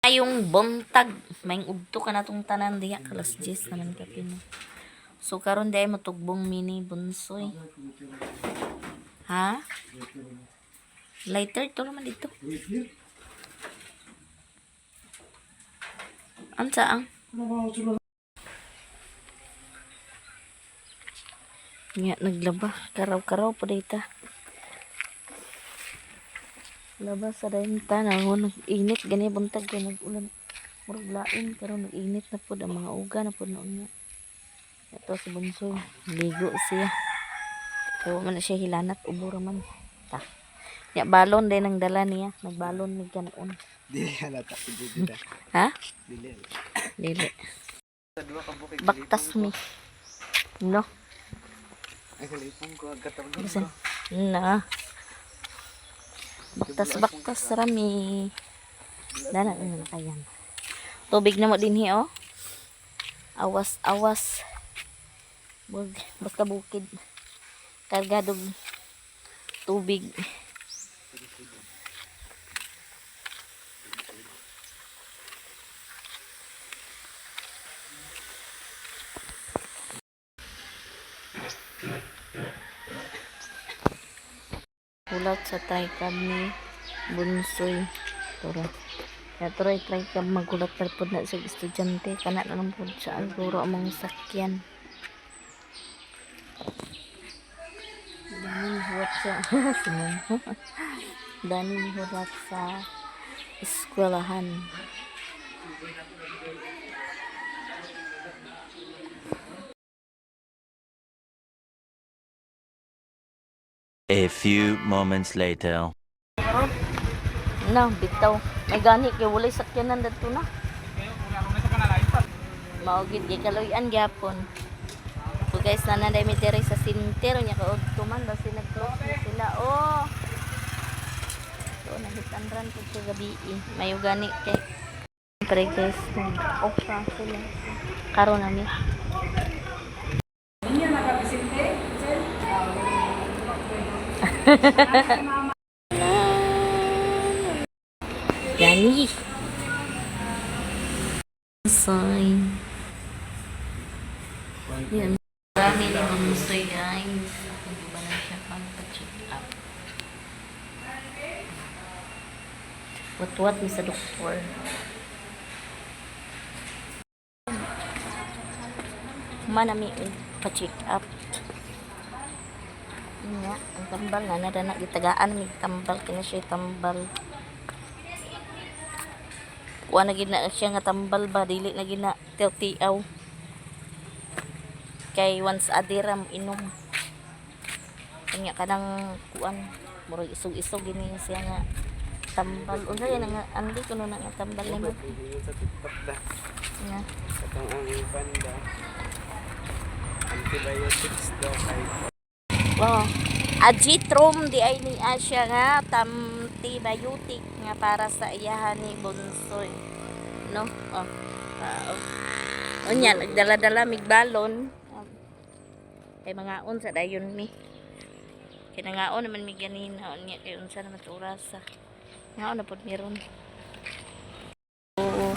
Maayong buntag, maayong udto ka na tong tanan diha, alas 10 naman kapin. So karon diay motugbong mini Bunsoy. Ha? Lighter to naman dito. Ansa ang? Nga naglaba, karaw-karaw pa dita. Laba sa renta na nag-init gani buntag kay nag-ulan. Murag lain karon nag-init na pud ang mga uga na pud noon nga. Ito si Bunso, ligo siya. Kaya wa man na siya hilanat, ubo ra man. Ta. Ya balon din ang dala niya, nagbalon mig kanon. Dili halata dili da. Ha? Dili. Dili. Sa duha ka bukid. Baktas mi. No. Ay kalipong ko ang katarong Bisan. Na. Baktas baktas rami. Dana na na kayan. Tubig na mo din hi oh. Awas awas. Bug, basta bukid. Kargado tubig. Hulat sa tricab ni Bunsoy. Turo. Ya turoy tricab magulat pa pod na sa estudyante kana na lang pod sa siguro among sakyan. Dani hulat sa Simon. Dani hulat sa eskwelahan. A few moments later. Na, bitaw. May gani kay walay sakyanan dadto na. Mao gid gikaluy-an gyapon. So guys, nananday mi diri sa sinter nya kaudto man basi nag-close na sila. Oh. So nahitanran pud sa gabi. Eh. Mayo gani kay pre guys, off ra sila. Karon nami. Gani. Soy. Yan. Marami ni Mamsoy, guys. Hindi ba na siya pang pa-check up? What-what mi sa doktor. Manami pa-check up. Yun nga, ang tambal na nadana gitagaan mig tambal kina siya tambal. Kuha na gid na siya nga tambal ba dili na gid na tiaw-tiaw. Kay once a day ra inom. Kanya kanang kuan murag isog-isog gini siya nga tambal. Unsa yan nga andi kuno na nga tambal nimo Sa TikTok da. nga. Katong ang infan da. Antibiotics daw kay Wow. Agitrom di ay ni Asya nga antibiotic nga para sa iyahan ni Bunsoy. No? Oh. Ah, oh. Unya nagdala-dala mig balon. Kay mga sa dayon mi. Kay nangaon naman mi ganina unya kay unsa naman sa orasa. Ngaon na pud meron. Oo.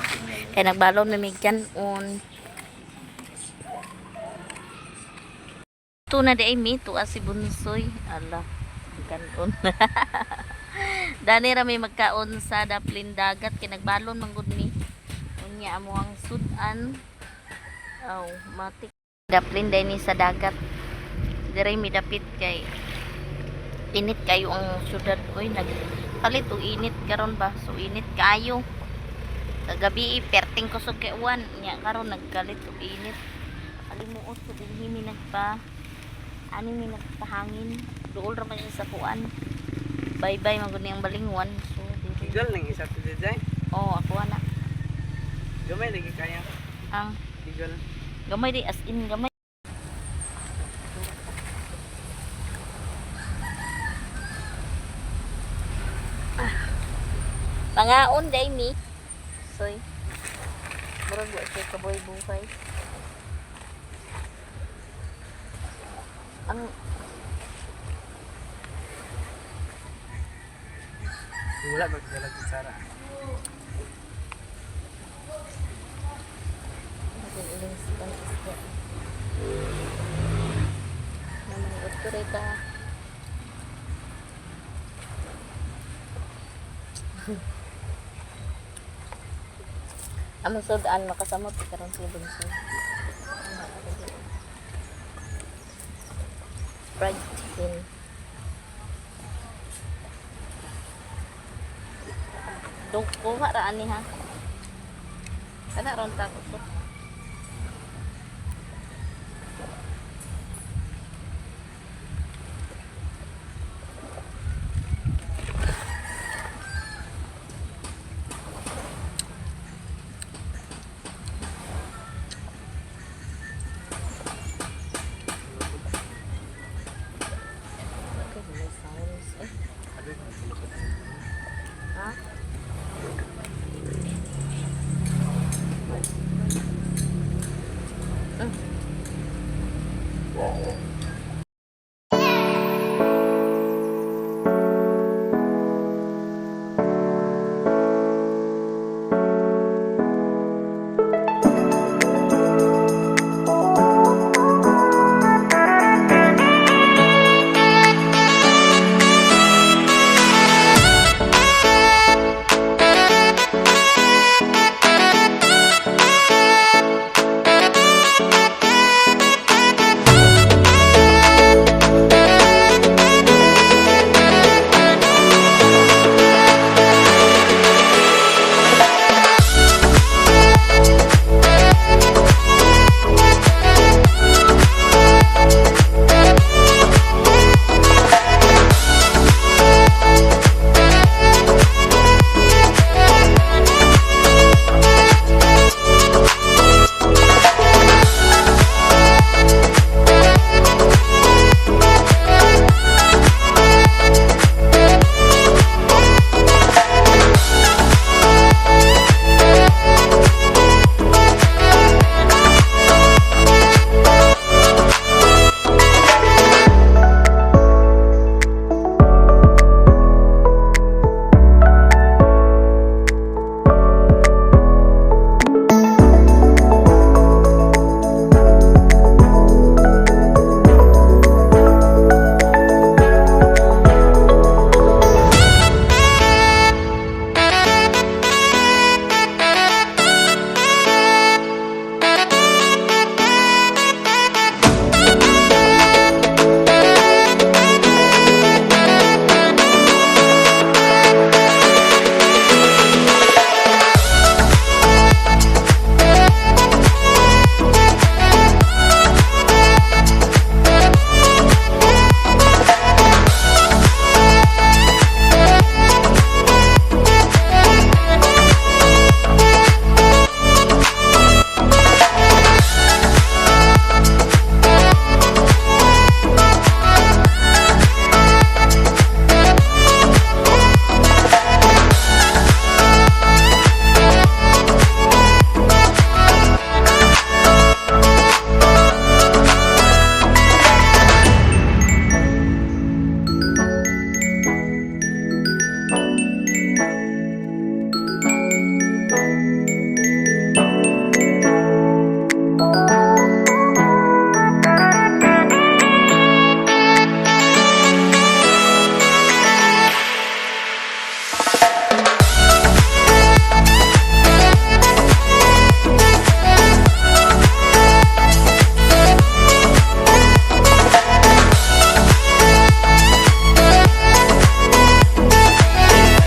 Kay nagbalon na mig kanon. Ito na di ay mi, tuwa si Bunsoy. Ala, kanon. Dani ra may magkaon sa daplin dagat kay nagbalon man gud mi. Unya amo ang sudan. Aw, matik. Daplin day ni sa dagat. Dire mi dapit kay init kayo ang syudad oy nagpalit og init karon ba so init kayo kagabi perting kusog kay uwan nya karon nagkalit og init kalimuot ko dinhi mi nagpa ani mi nagpahangin duol ra man siya sa kuan bye bye man gud niyang balingwan so diri Igol nang isa to dyan. oh ako ana Gamay lagi kaya. ang Igol. gamay di as in gamay. Ah. Pangaon day mi. Soy. Murag wa siya kaboy buhay. Ang Wala magdala sa Sara. Iling isda isda. Naman otorita. Among sudan makasamot karon si Bunso. Fried chicken. Dong kuha ra ani ha. Kana ron ta ko. Okay, may sounds. Eh, ha?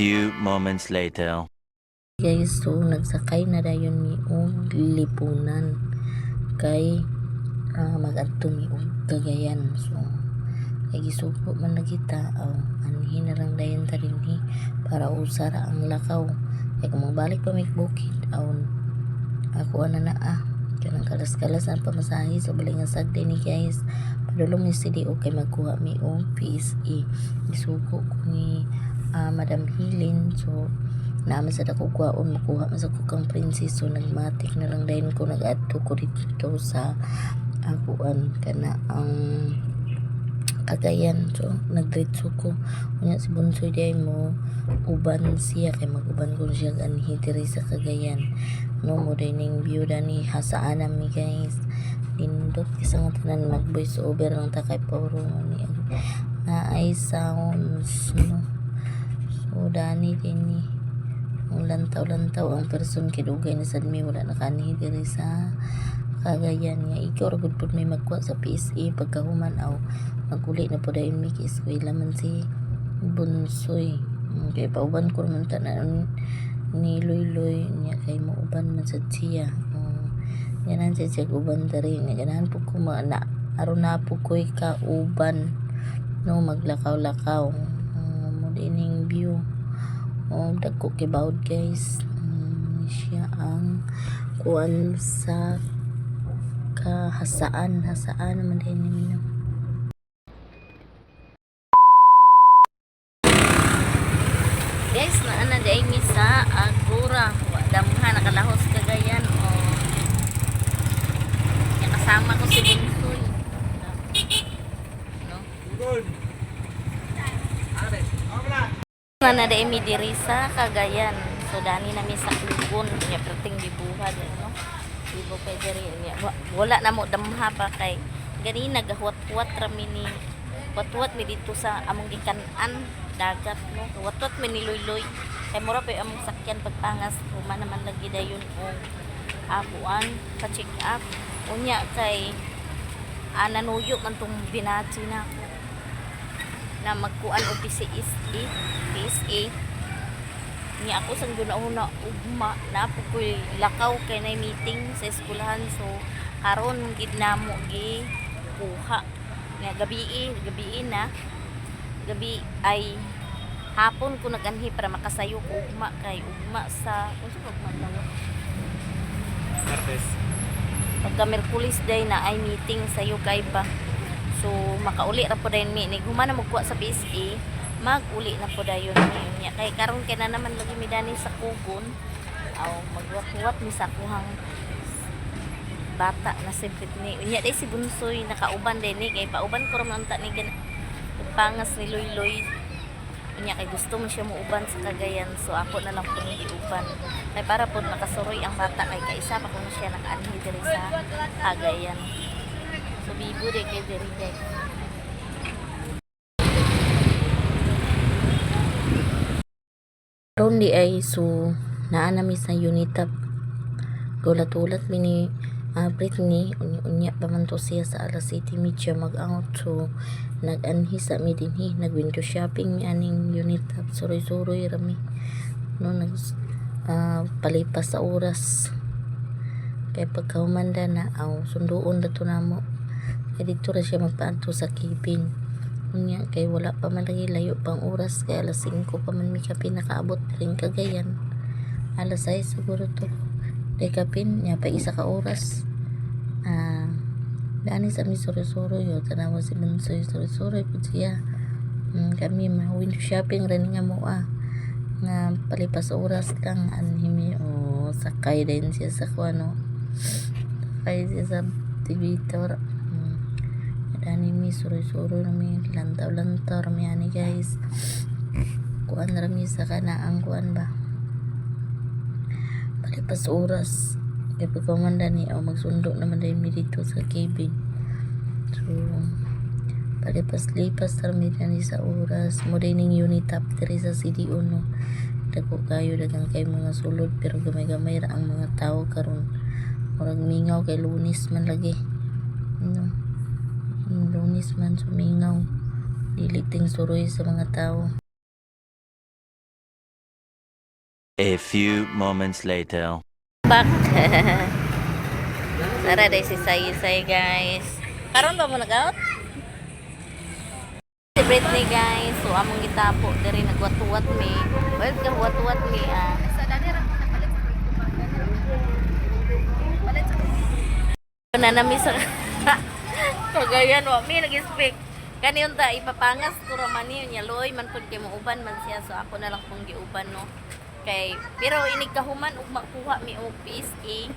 Few moments later. Guys, so nagsakay na dayon mi og lipunan kay mag-adto mi og Cagayan. So kay gisugo man na kita, aw anhi na lang dayon ta dinhi para usa ra ang lakaw. Kay kung magbalik pa mig bukid, aw ako ana na ah kanang kalas-kalas ang pamasahe, so balingasag din ni guys. Padulong mi CDO kay magkuha mi og PSE. Gisugo ko ni Madam Hilin, so naman sa dako kuhaon, makuha man sa ko kang princess, so nagmatik na lang dayon ko, nag-adto ko dito sa akuan kana ang Cagayan. So nagdiretso ko. Unya si Bunsoy di ay mo uban siya kay mag-uban ko siya anhi diri sa Cagayan. No, mo day ning view dani hasaan mi guys. Nindot kasi nga tanan, mag voice over lang ta kay puro ni na ay sounds, no. So dani dinhi ang lantaw-lantaw ang person kay dugay na sad mi wala nakaanhi diri sa Cagayan nga ikaw ra gud pud may magkuha sa PSA. Pagkahuman aw maguli na pud dayon mi kay eskwela man si Bunsoy. Kay pauban ko man tanan ni Luyloy niya kay mauban man sad siya. Ganahan siya siya uban diri nga ganahan pud ko ma na aron na pud ko'y kauban, no, maglakaw-lakaw. Mo dining view. Oh, dagko kay bawod guys. Siya ang kuan sa kahasaan, hasaan naman din ni no. Guys, naa na diay mi sa Agora. Wa damha nakalahos Cagayan o. Oh. Kasama ko si Bunsoy. No? Good. Na na diay mi diri sa Cagayan. So dani na mi sa Klugon, nya perting gibuhat no. Ibo kay diri nya. Wala na mo damha pa kay ganina gahuwat-huwat ra mi ni huwat-huwat mi dito sa among gikan-an dagat, no. Huwat-huwat mi ni Luyloy. Kay mura pa yung among sakyan pagpangas human naman lagi dayon og akuan pa check up. Unya kay nanuyo man tong binati na ako na magkuan og PCSA, PSA niya ako sang una ugma na po ko'y lakaw kay nay meeting sa eskwelahan, so karon gid namo gi kuha nga gabi gabi na gabi ay hapon ko naganhi para makasayo ko ugma kay ugma sa unsa ba ugma tawag? Martes. Pagka Merkulis day na ay meeting sa kay ba, so makauli ra po dayon mi ni human na magkuha sa PSA, mag-uli na po dayon mi niya kay karon kay na naman lagi mi dani sa kugon aw magwat-wat mi sa kuhang bata na si Britney. Unya day si Bunsoy nakauban din ni kay pauban ko ra man unta ni pangas ni Luyloy. Unya kay gusto mo siya muuban sa Cagayan, so ako na lang pong giuban. Kay para pod makasuroy ang bata kay kaisa pa kuno siya nakaanhi diri sa Cagayan. So bibo day kay diri guys. Karon di ay so naa na mi sa Unitap. Gulat-ulat mi ni Britney, unya-unya pa man to siya sa alas 7:30 mag-out, so nag-anhi sa mi dinhi, nag window shopping mi aning Unitap, suroy-suroy ra mi, no, nag palipas sa oras kay pagkahumanda na aw sunduon na to namo kay dito ra siya magpaadto sa cabin. Unya kay wala pa man lagi layo pang oras kay alas 5 pa man mi kapin nakaabot rin Cagayan, alas 6 siguro to day kapin nya pa isa ka oras. Dani sa mi suro-suro yo tanawa si Bunsoy, suro-suro pud siya. Kami ma window shopping rin nga mo nga palipas oras lang anhimi o sakay din siya sa kuano, sakay siya sa elevator. Dani mi suroy-suroy na mi, lantaw-lantaw ra mi ani guys, kuan ra mi sa kanaang kuan ba, palipas oras kay pagkamanda ni o magsundo naman din mi dito sa cabin, so palipas-lipas ra mi dani sa oras mo din ning Unitap diri sa CDO, no. Dako kayo, daghang kay mga sulod pero gamay-gamay ra ang mga tao karon, murag mingaw kay Lunes man lagi, no. Lunes man sumingaw, dili ting suroy sa mga tao. A few moments later. Back. Sara day si Say Say guys. Karon ba mo nag-out? Si Britney guys, so among gitapo diri nagwatuwat mi. Well, gahuwat-huwat mi ah. Sa dani ra ko napalit sa Palit sa Na nami sa Cagayan, wa mi nag-speak. Kani unta ipapangas ko ra man niyo nya loy man pud kay muuban man siya, so ako na lang pong giuban, no. Kay pero inig kahuman ug makuha mi og PSA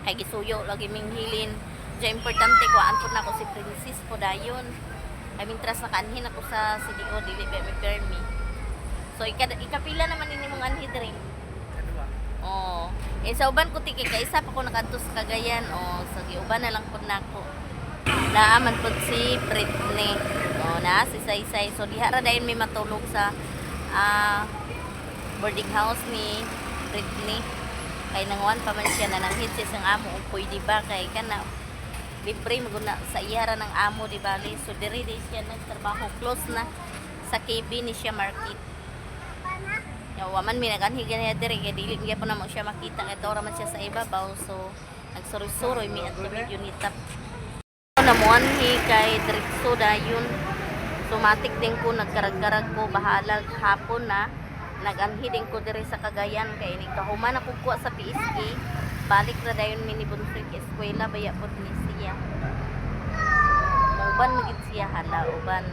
kay gisuyo lagi ming hilin. Diya importante kuhaan po na ako si Princess po dayon. Kay mintras nakaanhin ako sa CDO, dili ba may permi. So ikapila naman ini mong anhi diri. Kaduha. Oh, eh sa uban ko ti kay kaisa pa ko nakadto sa Cagayan. Oh, sa giuban na lang pud nako. Naa man pud si Britney. Oh, naa si Saysay. So diha ra dayon may matulog sa boarding house ni Britney. Kay nanguan pa man siya nananghit siya sa amo og pwede ba kay kana libre maguna sa iya ra ng amo di bali. So diri di siya nagtrabaho, close na sa KB ni siya market. Ya, wa man mi naganhi ganiya diri kay dili gyapon na mo siya makita kay ra man siya sa ibabaw, so nagsuroy-suroy mi at medyo nitap. Namuanhi kay diretso dayon. Sumatik din ko, nagkarag-karag ko, bahalag hapon na naganhi din ko diri sa Cagayan kay ni kahuman ako kuha sa PSA, balik ra dayon mi ni Bunsoy kay eskwela baya pod ni siya. Mauban magid siya, hala, uban.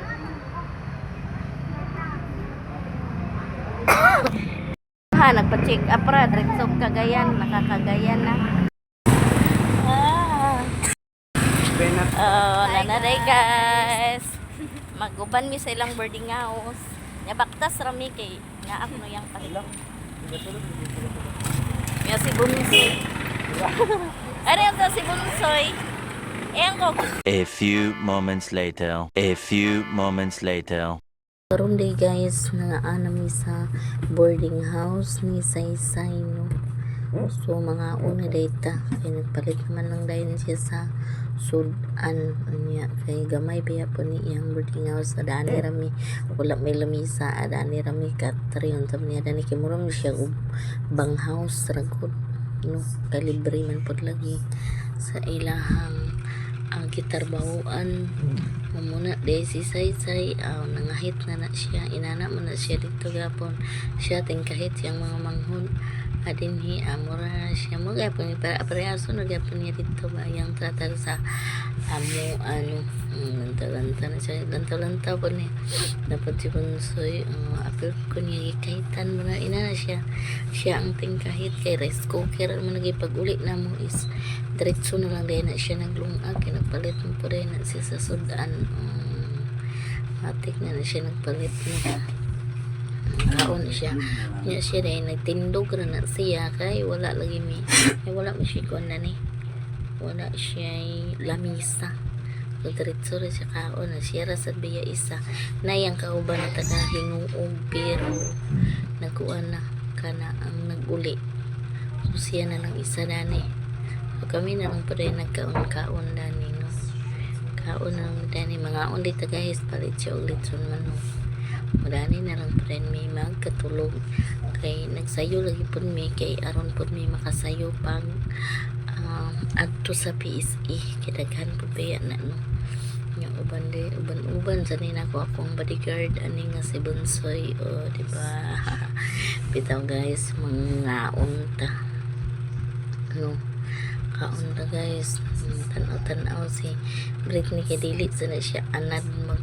Ha, nagpa-check up ra diretso Cagayan, nakakagayan na. Ah. Benat. Oh, nanaday guys. Maguban mi sa ilang boarding house. Nya baktas ra mi kay nga ako no yang Hello. Ya si Bunsoy. Ano yung si Bunsoy? Eyan ko. A few moments later. A few moments later. Karon day guys, nangaan mi sa boarding house ni Saysay no. So mga una day ta kay nagpalit naman lang dayon siya sa sudan niya kay gamay pa po ni iyang boarding house sa dani rami, wala may lamisa, dani rami katri unta niya dani kay mura man siya og bang house ra gud no, kay libre man pod lagi sa ilahang ang gitarbahoan. Muna day si Saysay, nangahit na na siya, inana man na siya dito gapon siya tingkahit siyang mga manghon adinhi, amura na siya mo gapon para parehaso na gapon niya dito ba yang tratar sa amo ano, lanta-lanta na siya, lanta-lanta po niya dapat si Bunsoy, apil ko niya gikahitan mo na ina na siya, siya ang tingkahit kay rice cooker mo nagipag-uli na mo is diretso na lang dahil na siya naglungag kay nagpalit mo po dahil na siya sa sudan, matik na na siya nagpalit na kaon na siya niya siya dahil nagtindog ra na siya kay wala lagi mi ay wala mo siya kuan na ni, wala siya lamisa. So diretso ra siya kaon na siya ra sa biya isa na yang kauban na taga hinguog pero nagkuan na kana ang naguli, so siya na lang isa dani. So kami na lang pa rin nagkaon-kaon dani no. Kaon na lang dani mga ulit ta guys, palit siya og litson manok. Madani na lang pa rin may magkatulog kay nagsayo lagi pud mi kay aron pud mi makasayo pag adto sa PSE kay daghan pud baya na no. Nya uban di uban-uban sa nina ko akong bodyguard ani nga si Bunsoy, o di ba? Bitaw guys, mangaon ta no, kaon ta guys. Tanaw-tanaw si Britney kay dili sa na siya anad mag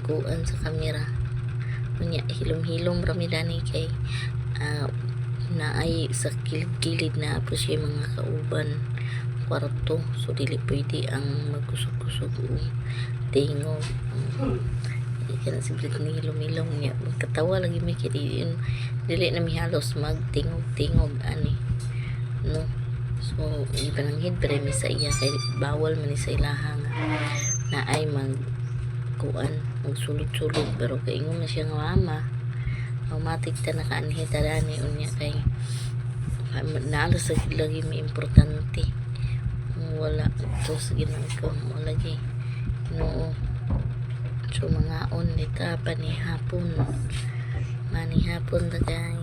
kuan sa kamera. Unya hilom-hilom ra mi dani kay naay sa kilid-kilid na po siya mga kauban kwarto, so dili pwede ang magkusog-kusog o tingog. Kana si Britney hilom-hilom niya magkatawa lagi mi kay dili, dili na mi halos magtingog-tingog ani no. So ipananghid pa rin mi sa iya kay bawal man ni sa ilaha nga naay mag kuan magsulod-sulod, pero kay ingon na siya nga mama automatic ta nakaanhi ta dani. Unya kay naalo sa lagi may importante wala to sa ginangko mo lagi no. So mga on dita panihapon, manihapon ta guys.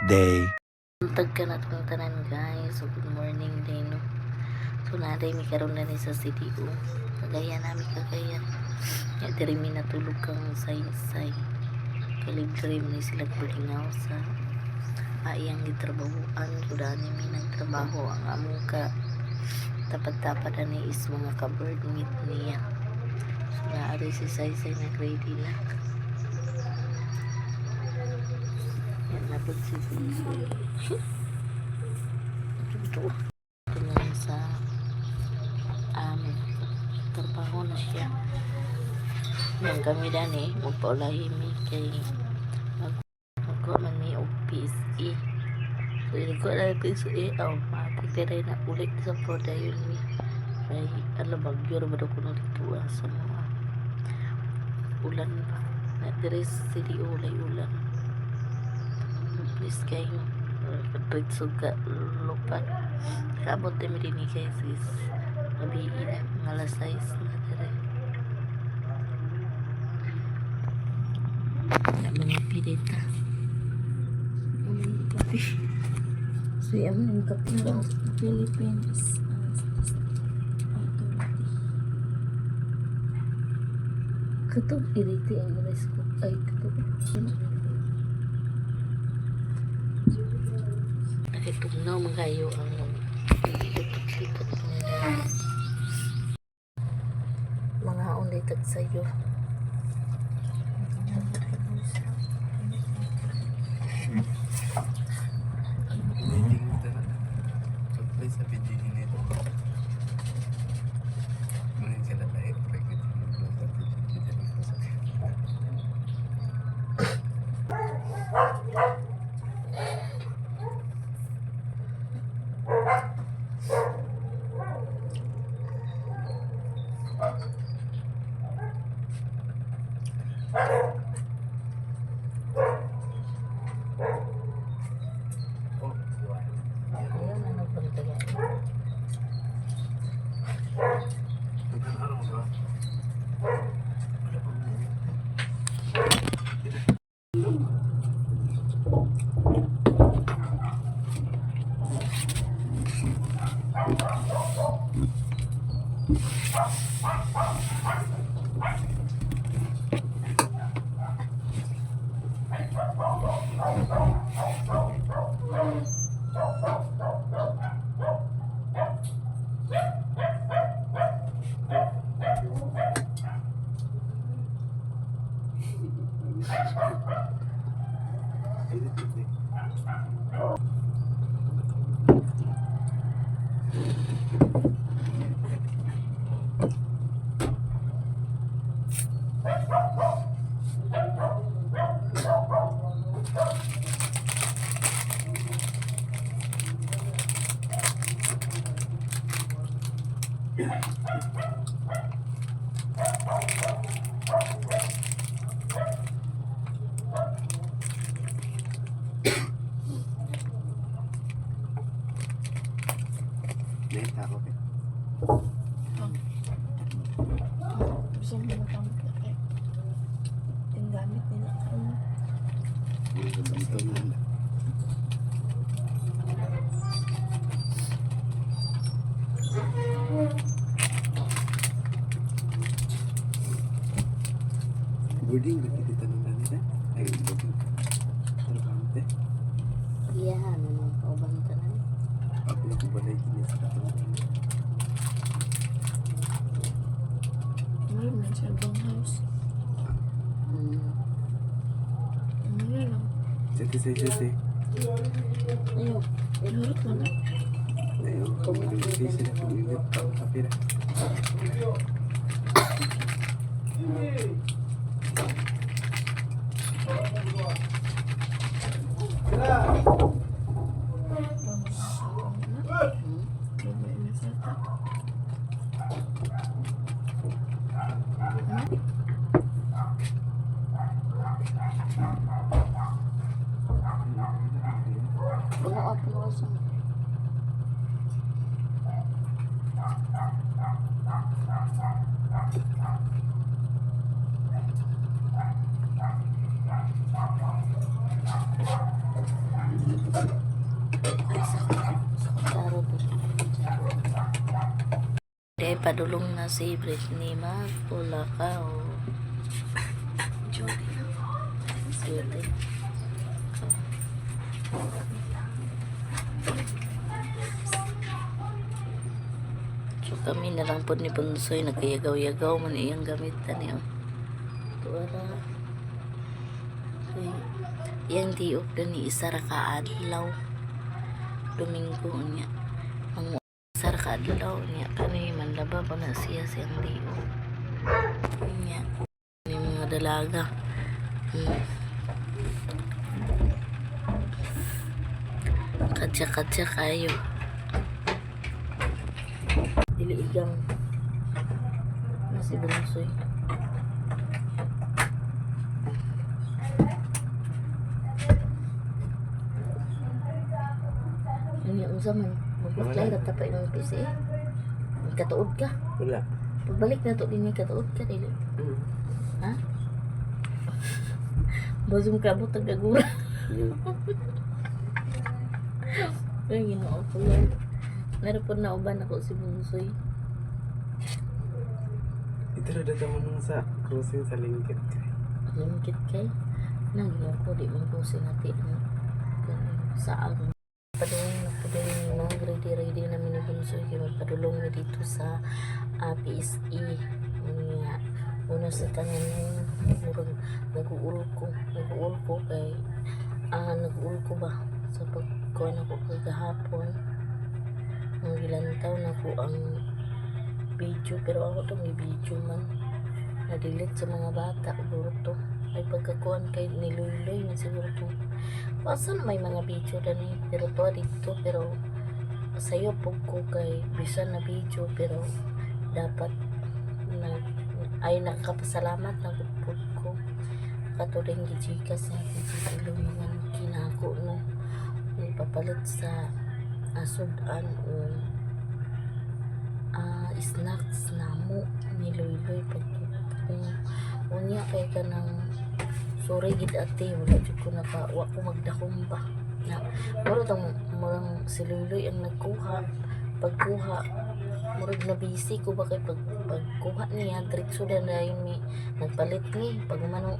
day. Buntag ka na itong tanan, guys. So good morning din, no. So naday mi karon na ni sa CDO. Kagaya nami kagayan. Ya diri mi natulog kang say-say. Kay libre mi sila bulingaw sa iyang gitrabahoan. So dani mi nagtrabaho ang among ka tapat-tapat ani is mga ka-bird meet niya. So naa si Saysay nag-ready na. Yan na po si Bunsoy. Ito. Ito na lang sa amin. Trabaho na siya. Yan kami dani, magpaulahi mi kay magkuha man mi og PSE. So ko na PSE aw mapagdiray na ulit sa dayon mi. Kay ano bagyo ra ba daw kuno dito sa mga ulan ba. Na diri sa CDO walay ulan. Please kayo. Diretso ka lupat. Kaabot din mi dinhi guys is gabi na mga alas 6 na dire. Ang mga pirita. Ang kape. So, yan ang kape ko. Philippines Authority. Katong iriti ang rice ko. Ay, katong. Nakitugnaw man kayo ang lipot-lipot nila. Mga unday tag sayo. Meeting na. Supply sa PG nito. Ngayon sila lahat. Oh, Ayaw na nagbantayan. Nagkakaroon ba? Wala pa mo. Dahil ako eh. Gusto mo magamit na kayo. Yung gamit nila karon. Ito na. Boarding ba kita tanong na nila? Ay, boarding. Trabaho te. Iya, ano nang kauban tanan. Ako na kung balay kini sa katong. Meron man siya bang house. Ano lang. Sete, sete, sete. Ayaw. Inurot mo na. Ayun, kung sila kung ingat pa ang kape na. Luma na sa ta. Puno ka, puno ka sa. Ay, sa kutsara to. Dahil padulong na si Britney Magpula ka o. Duty na. Duty. So kami na lang po ni Bunsoy, nagkayagaw-yagaw man iyang gamit tani oh. Tuara. Kay iyang diop na ni isa ra ka adlaw. Domingo niya. Ang isa ra ka adlaw niya kani manlaba pa na siya siyang diop. Niya. Ni mga dalaga. Kadya-kadya kayo. Diliigang. Na si Bunsoy. Ano yung unsa man? Magbaklay ra ta pa imong PC eh. Katuod ka. Wala. Pagbalik na to din katuod ka dili. Ha? Basum ka mo tagagura. Ay, ginoo ko Lord. Meron po na uban ako si Bunsoy. Ito rin dito mo nung sa crossing sa lingkit kay. Lingkit kay. Nang ginoo ko, di man ko sinati ang ganun, sa ang padulong na po din mag ready ready namin ni Bunsoy kay magpadulong na dito sa PSE. Nga, una sa tanan murag nag-uul ko kay nag-uul ko ba sa pagkuhan ako kagahapon ang gilantaw na ko ang video, pero ako tong i-video man na-delete sa mga bata siguro to ay pagkakuan kay niluloy na siguro to. Asa na may mga video dani pero to dito, pero sayo po ko kay bisan na video pero dapat na ay nakapasalamat na gud ko katuring gijikas na gijikilumangan kinako no ipapalit sa asudan o snacks namo ni Luy-Luy pag kung unya kay kanang sorry gid ate, wala jud ko naka wa ko magdahom ba na mura tong murang si Luy-Luy ang nagkuha. Pagkuha murag na busy ko ba kay pagkuha niya diretso na dayon mi nagpalit ni pag manong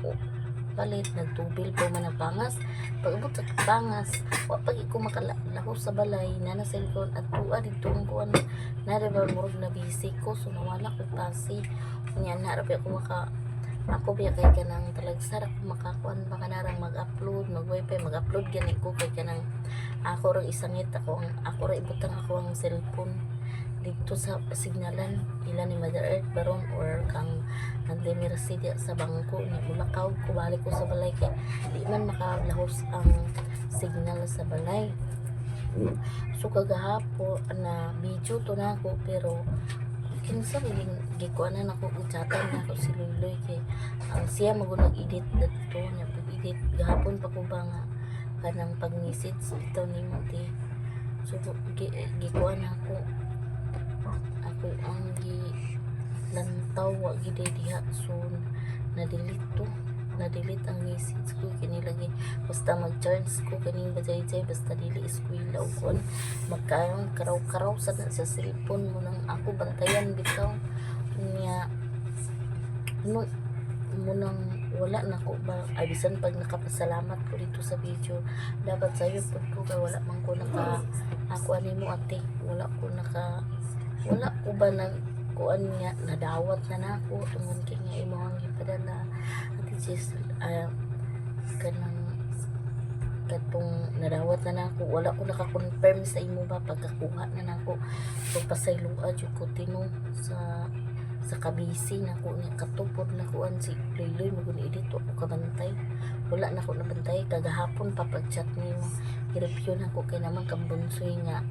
palit nagtubil pa man ang pangas. Pag-abot sa pangas wa pag ko makalaho sa balay na na cellphone at tuwa didto ang kuan na ba murag na busy ko, so nawala ko pasi nya na ra ba ako maka ako biya kay kanang talagsar ako makakuan ba kanarang mag-upload, mag wifi mag-upload gani ko kay kanang ako ra isangit ako ang ako ra ibutang ako ang cellphone dito sa signalan ila ni Mother Earth baron or kang Ante Mercy diya sa bangko ni mulakaw ko balik ko sa balay kay di man makalahos ang signal sa balay. So kagahapo na video to na ako pero kinsa giling gikuanan ako, gitsatan na ako si Luloy kay ang siya mago nag-edit dadto niya. Pag-edit gahapon pa ko ba nga kanang pag-message bitaw nimo ti, so gikuan ako ako ang gi lantaw wa gid diha, so na-delete to, na-delete ang message ko kini lagi. Basta mag-charge ko kaning bajay-jay basta dili eskwela o kuan magkaroon karaw-karaw sa cellphone mo nang ako bantayan bitaw niya no mo nang wala na ko ba. Ay bisan pag nakapasalamat ko dito sa video dapat sayo pud ko kay wala man ko naka ako ani mo ate, wala ko naka wala ko ba nag kuan nga nadawat na nako tungod kay nga imo ang gipadala ate Jess, kanang katong nadawat na nako wala ko naka-confirm sa imo ba pagkakuha na nako. So pasayloa jud ko tino sa kabisi nako niya katupod na kuan si Liloy mo guni edit ako kabantay wala na ko nabantay kagahapon pa pag-chat nimo i-review na ko kay naman kambunsoy nga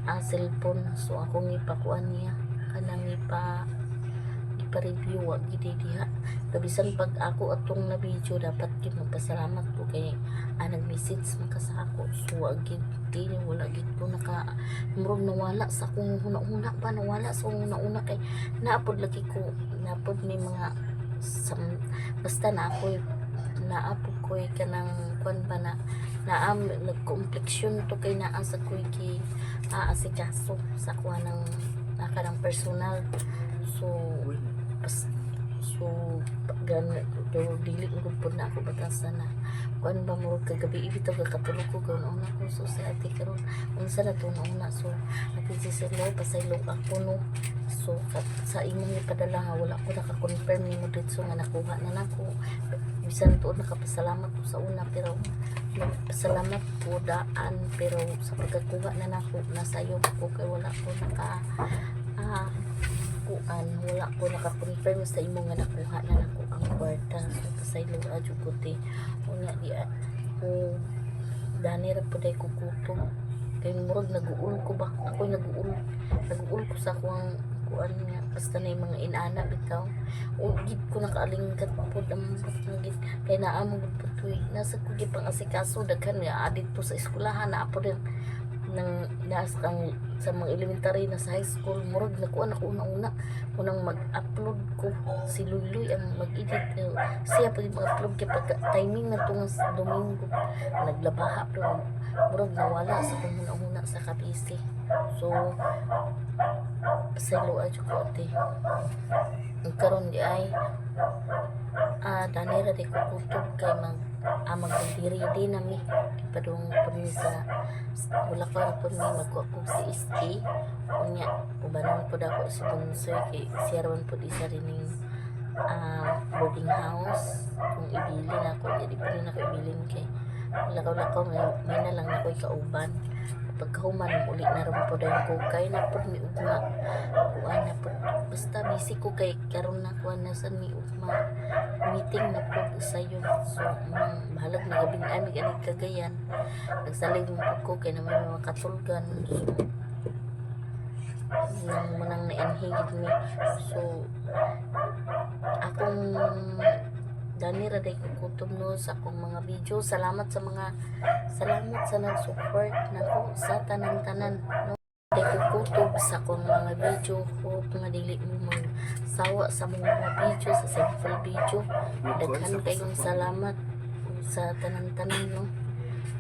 ang cellphone, so akong ipakuan niya kanang ipa-review wa gid diha. Kabisan pag ako atong na video dapat gid magpasalamat ko kay nag-message man ka sa ako, so wa gid di wala gid ko naka murag nawala sa akong huna-huna pa nawala sa akong huna-huna kay naapod lagi ko naapod may mga basta na ako naapod ko kanang kuan ba na Naa nagkompleksyon to kay naa sa kuy ki aasikaso sa kuha ng naka ng personal. So pas, so gan pero dili ko pud na ako batasan na kuan ba, murag kagabi bitaw kakatulog ko ganoon ako. So si ate karon, unsa na to una? So ate Cecilio, pasaylo ako, no. So sa imong ipadala nga wala ko naka-confirm nimo didto nga nakuha na nako. Bisan tuod nakapasalamat ko sa una, pero nagpasalamat ko daan, pero sa pagkakuha na nako nasayop ko kay wala ko naka kuan, wala ko naka-confirm sa imo nga nakuha na nako ang kwarta. So pasaylo adyo ko te. Unya di ko dani ra pud ay kukutom kay murag naguol ko ba, ako naguol, naguol ko sa kuang kuan nga basta na yung mga inana bitaw o gid ko nakaalingkat pod ang gid kay naa mo gud pud tuig nasa ko gid pang asikaso daghan nga adito sa eskwelahan naa pod nang naas kang sa mga elementary na sa high school. Murag nakuha na ko una-una unang mag-upload ko, si Luyluy ang mag-edit. Eh, siya pag mag-upload kay pagka timing na tunga sa Domingo naglabaha, pero murag nawala sa kong una-una sa kabisi. So pasaylo adyo ko ate. Ang karon di ay dani ra di ko kutob kay mag-ready na mi. Padung pud mi sa wala ko ra pud mi magkuha ko si SK. Unya ubanon pud ako si Bunsoy kay siya ra man pud isa rining boarding house kung ibilin ako di pa rin ako ibilin kay lakaw-lakaw may na lang ako'y kauban. Pagkahuman uli na ron po dahil ko kay na pud mi ugma kuan na pud, basta busy ko kay karon na kuan na sad mi ugma meeting na pud sayo. So bahalag na gabing ay mig anig Cagayan, nagsalig mo pud ko kay naman mga katulgan. So nang manang naanhi gid mi. So akong dani ra day ko kutob, no, sa akong mga video. Salamat sa mga, salamat sa nag-support nako sa tanan-tanan, no. Day ko kutob sa akong mga video. Hope nga dili mo magsawa sa mga video, sa simple video. Daghan kayong salamat sa tanan-tanan, no.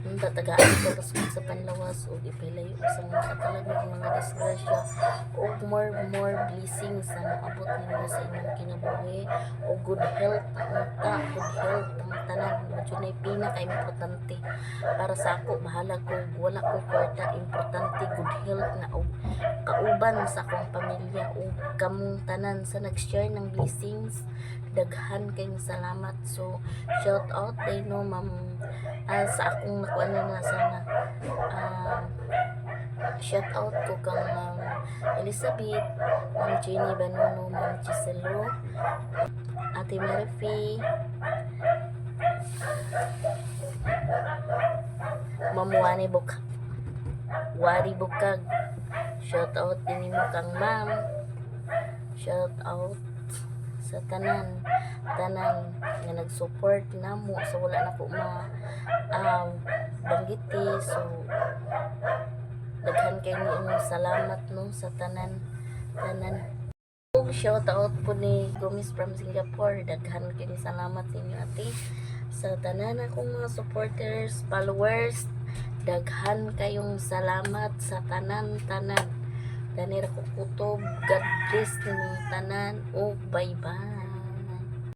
Ang tatagaan ko pasok sa panlawas ug ipahilayo sa mga katalag ng mga disgrasya ug more more blessings sa moabot ninyo sa inyong kinabuhi ug good health unta, good health ang tanan mo na pinaka-importante para sa ako. Bahala ko wala ko kwarta, importante good health na og kauban sa akong pamilya ug kamong tanan sa nag-share ng blessings. Daghan kayong salamat. So shout out day, no, ma'am, sa akong nakuha na na sana, shout out ko kang Ma'am Elizabeth, Ma'am Jenny Banuno, Ma'am Giselo, Ate Murphy, Ma'am Wani Buk Wari Bukag. Shout out din mo kang ma'am. Shout out sa tanan tanan nga nag-support namo sa wala na ko ma banggiti. So daghan kay ninyong salamat, no, sa tanan tanan. Ug shout out po ni Gomez from Singapore. Daghan kay salamat sa inyo ate. Sa tanan akong mga supporters, followers, daghan kayong salamat sa tanan tanan. Dani ra ko kutob. God bless ninyong tanan ug bye bye.